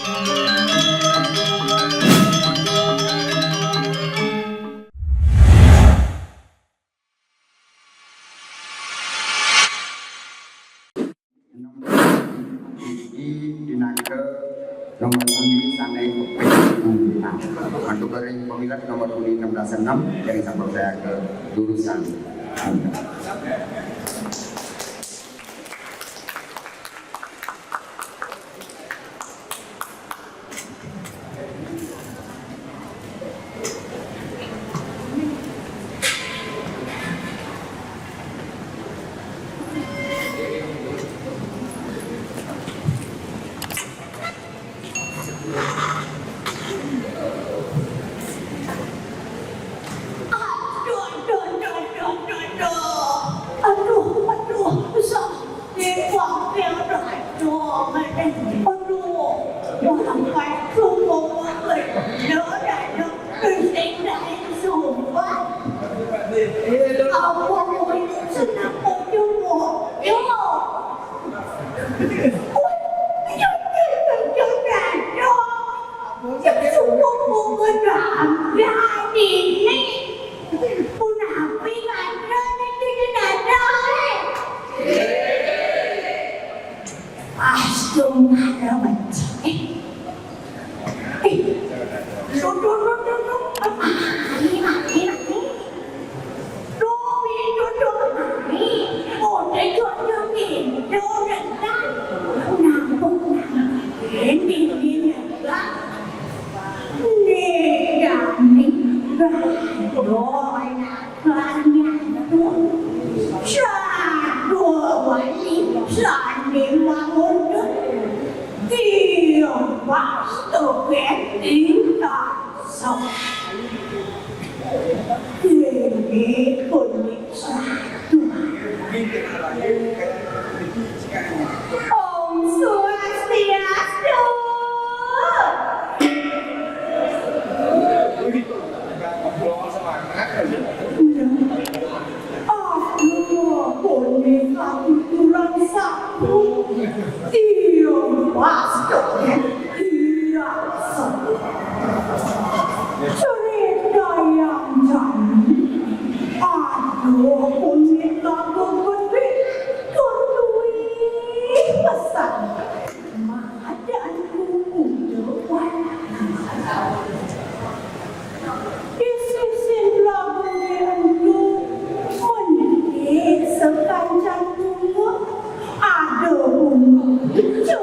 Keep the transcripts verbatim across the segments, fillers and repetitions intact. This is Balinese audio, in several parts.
Iki pinaka nomor undi sané kaping enam. Mantuk ring pamilet nomor undi enam belas enam, yang sampun saya ke jurusan. Aduh, aduh, aduh, aduh, aduh. Aduh, aduh, aduh. Aduh, aduh, aduh. Aduh, aduh, aduh. Aduh, aduh, aduh. Aduh, aduh, aduh. Aduh, aduh, aduh. Aduh, aduh, aduh. Aduh, aduh, aduh. Aduh, aduh, aduh. Eh, duh, duh, duh, duh, duh. Mami, mami, mami. Duh, duh, duh, duh, mami. Udah, duh, duh, duh, duh, duh. Nampung, nampung. Ini, ini, ini. Nih, ya, nih. Duh, enak. Kanyang tu, saduwani sané mangudut, tiang pas tokén ing tasok. Déné punika saduwani. Om Swastiastu. Aduh, koné katuturan sapu. Iya, pas dong. Iya, cerita yang jani. Aduh, koné katuturan. Tur duwé pesan. Madan kukuda wan. Isi sin laguné ento, mending sakancan bunga, ada bunga ijo,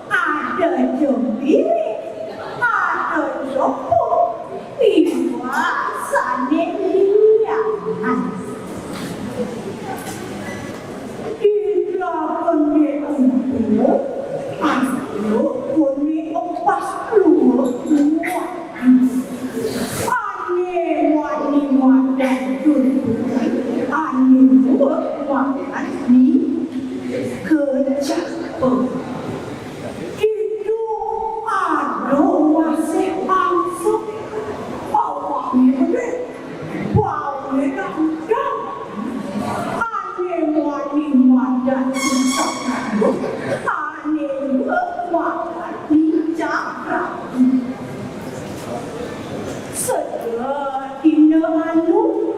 ada jembiring, ada jepung, miwah sané lianan. Ida koné empu, ayo koné empas luwek luwek. Ané wani madan dudu, ané luwek madan mi kecapeng. Kidung aduh masih angsuk. Awakné gedé, bauné ganteng. Ané wani madan cicak rambut, ané luwek madan cicak rambut. Sedina anu,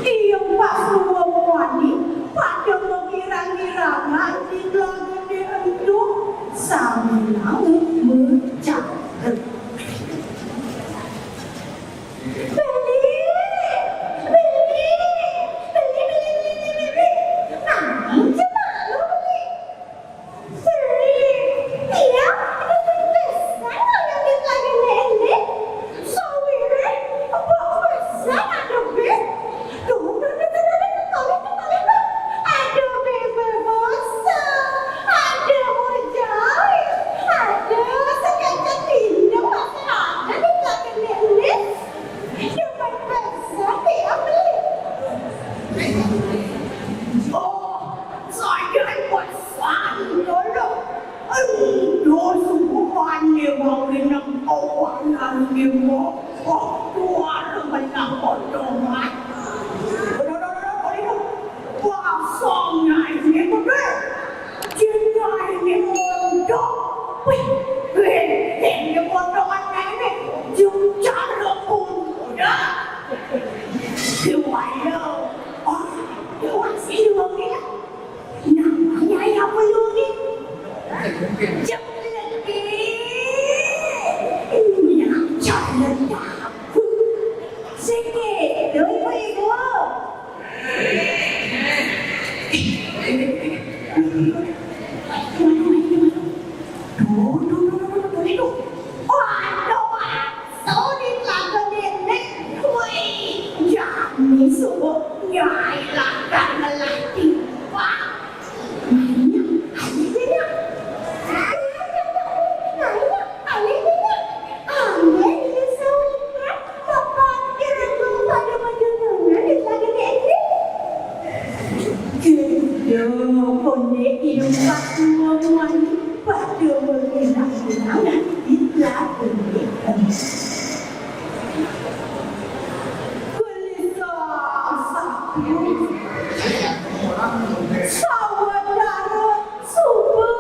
tiang pas luwek wani pada mengirang-irangan di telaga ento, sami langet mecak. Beli, beli, beli, beli, beli, beli. Nanging cuma lu beli. Sering, tiang, tiang besar yang ditanyain ini. Sawiréh, besar ada bé. Duh, duh, duh, duh, duh, duh, tolong, tolong, tolong. Ada bé, bé, besar. Ada mau jahit. Ada sekecil pinjam masih ada ditanyain ini. Cuma besar, tiang beli. Oh, saya buat Sandolo, ento subuhané mawinang awanan nyewa, oh, tuara menang potongan. Pasang nyainé gedé, jin nyainé mondok. Wih, wih, Cek lagi. Nyak cek ledak. Sikit dulu, Ibu. Waduh, waduh, waduh, waduh, waduh. Waduh, sulit lah ke nenek. Wih, jani subuh nyai lakar ngelah timpang. Nanya, ayo dia. Nanya, ayo dia. Ambil dia surat. Bapak kira tu pada mendengar dia lagi nenek. Kedua konek ilmu satu memuan pada mengenang-kenangan di lagu ni. Gelisah satu. Saudara suba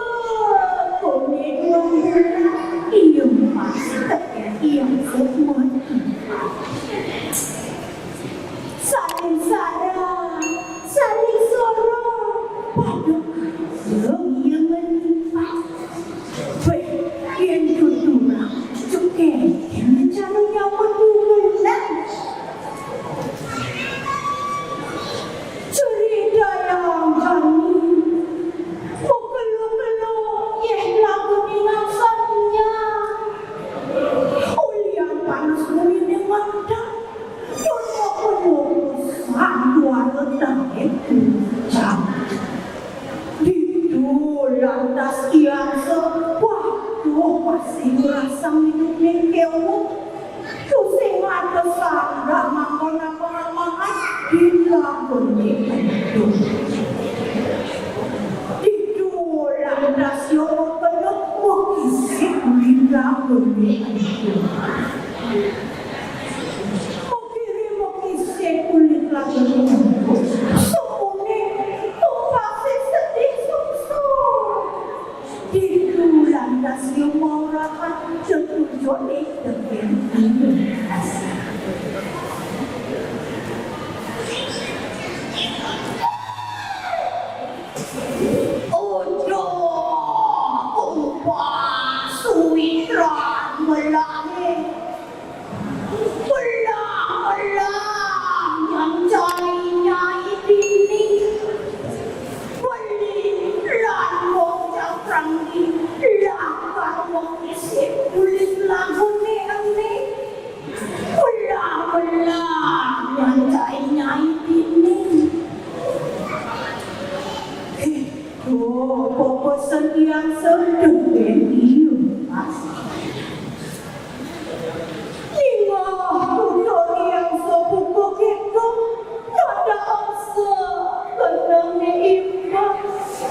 konek dua bulan. Ia masih tekan ia semua. Saling sarang, saling sorong, pada aja ia melipat. Weh, yen tuturang, cekeken cara nyawa turunan. Cerita yang jani, mekelo-kelo yeh lagu ningasapnya. Ulian panas bumi ning mantap. Pun mekelo sang duara tengin ujan. Ditu lantas Iangsa, waduh, masih ngrasang idup ning kewuk. Tusing ada sandang mangkon apa-apaan di laguné Bedung. Ditu lantas ya mekena mekisik di laguné Bedung. Mekiri mekisik kulit laguné Bedung. Semuné tumpasé sedih sungsung. Ditu lantas ya mau rahat tetujoné tebing gunung. Uduh, umpah suwitran melangit. Belang-belang nyang cai nyai dini. Beli lan wong japranggi lakar wong isih kulit laguné ené. Belang-belang nyang cai nyai dini. Duh, papa sentiasa dengén iya, Mas. Ningeh tutur Iangsa buka kéto, nanda angsa kenengné imbas.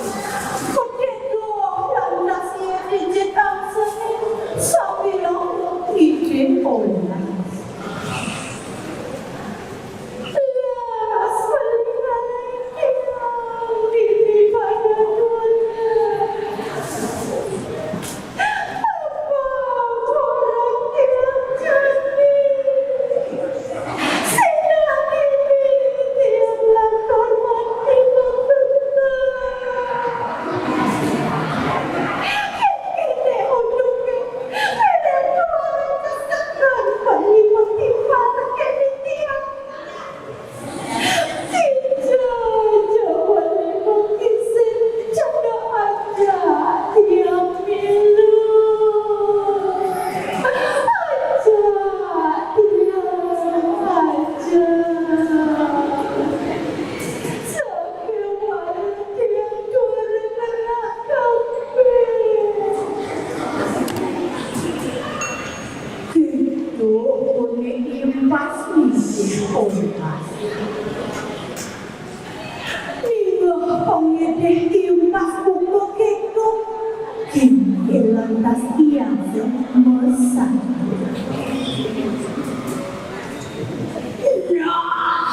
Kekéto lantas ia pijit angsané, sambilang ijin olas. Las paling alai tiang dini pada tuannya. Apa orang tiang jani? Sinah dini tiang lakar mati mabener. Kéné unduké, kéné tuan kesekan bani mati pada kéné tiang. Sija jawané mengkisin cedek aja tiang milu. Aja tiang aja. Sakéwala tiang tuara ngelak kabéh. Kéto koné imbas ngisih ombas. Ningeh pangidih imbas buka kéto, kéné lantas Iangsa masaut. Nah,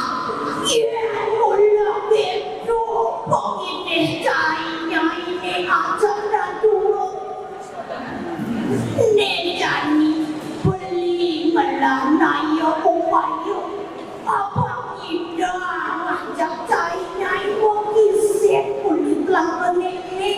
yén mula kéto pangidih cai nyainé ajak dadua. Né jani beli ngelah naya upaya, abang nyidang ngajak cai nyai wong isih kulit langkené.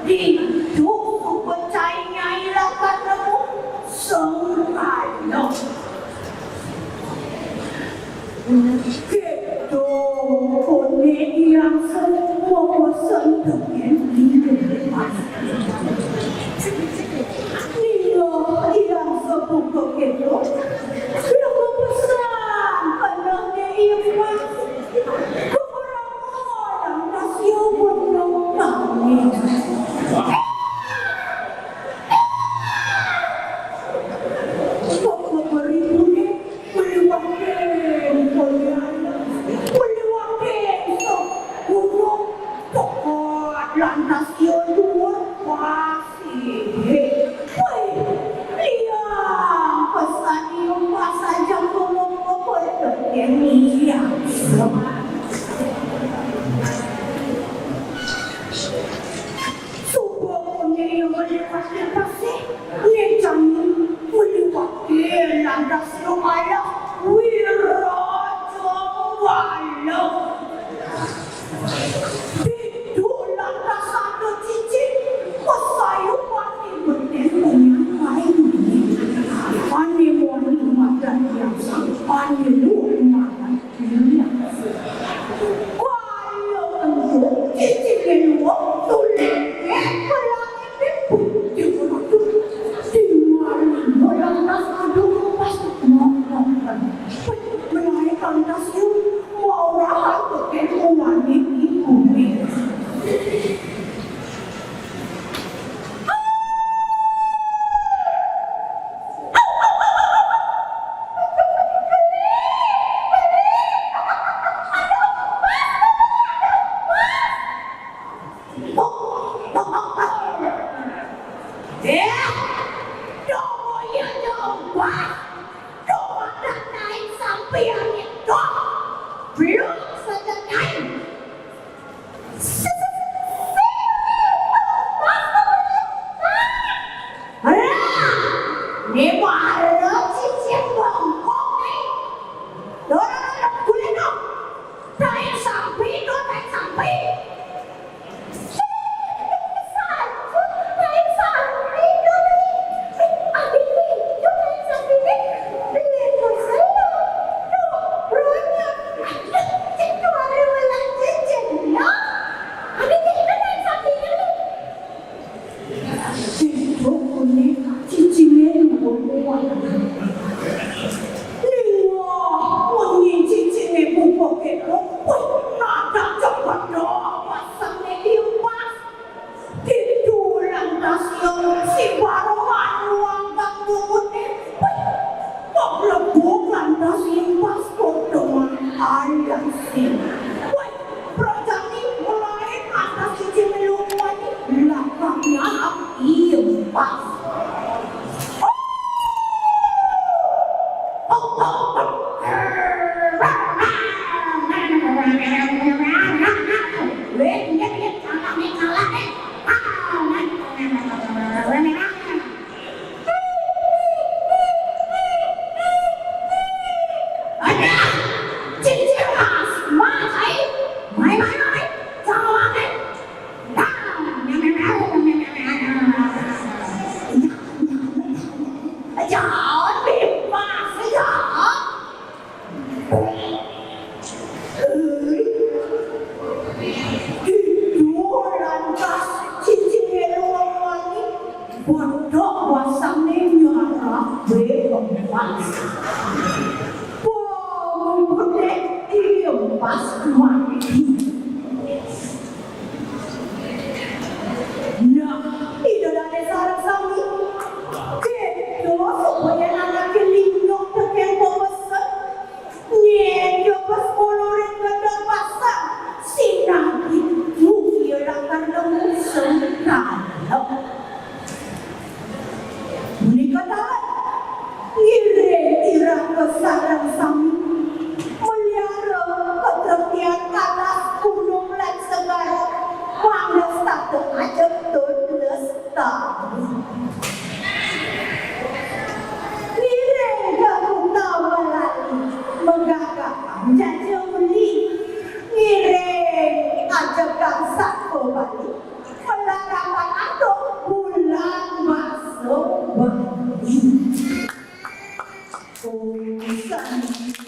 Ditu suba cai Nyai lakar nemu sengkala. Kéto koné Hyang Sepuh pesen tekén Ni Mas. Ningeh Hyang Sepuh kéto, Hyang Sepuh pesen keneh Ni Mas. Keberapa lantas ia beneh tangi. Keberipun meliwah keliaran, meliwah gunung, pokok lantas ia luar pasir. Wéh, liang pesan ia pasajang gunung pokok tekén Hyang Sepuh. Suba koné ia meliwah pasir, né jani meliwah lantas ia alah Wirajambala. Ditu lantas ada cicing, pasayup ané betén punyan main. Ané muani madan biasa, ané luh madan biasa. Kala ento cicingé luh, tulingé ka langité, putih ratu. Tingalina lantas ada pas makan. Menawi lantas yén maurahan tekén umané ibuné. Eh, dong, iya, dong, wah. Duh, anak lain sampeyan itu. Belum saja lain. Alah, ni baru cicing bongkok ni. Dorong anak kulino. Lain sampai, lain sampai. Cicingé luwung. Ningeh wengi cicingé bungkuk kéto, wih, nadak cepet doh pasang né timpal. Ditu lantas ia si Barongan ruang kang bunguté, wih, kok lebuk lantas impas potongan alasé. Wih, Prajani mulai atas siji melu mani lakar nyarap impas. Adah, cicing Mas, Mas, ai, mai, mai, mai, jangan lagi. Jangan bebas, ya. Ditu lantas cicingé luwung mani, bedek basangné nyarap bé empas. Pemuputné impas mati. Nah, Ida Dané sareng sami. Kéto supaya anaké linglung tekén pepesen. Nyén jebos uluring gendeng pasang, sinah ditu ia lakar nemu sengkala. Punika taler, ngiring Sani,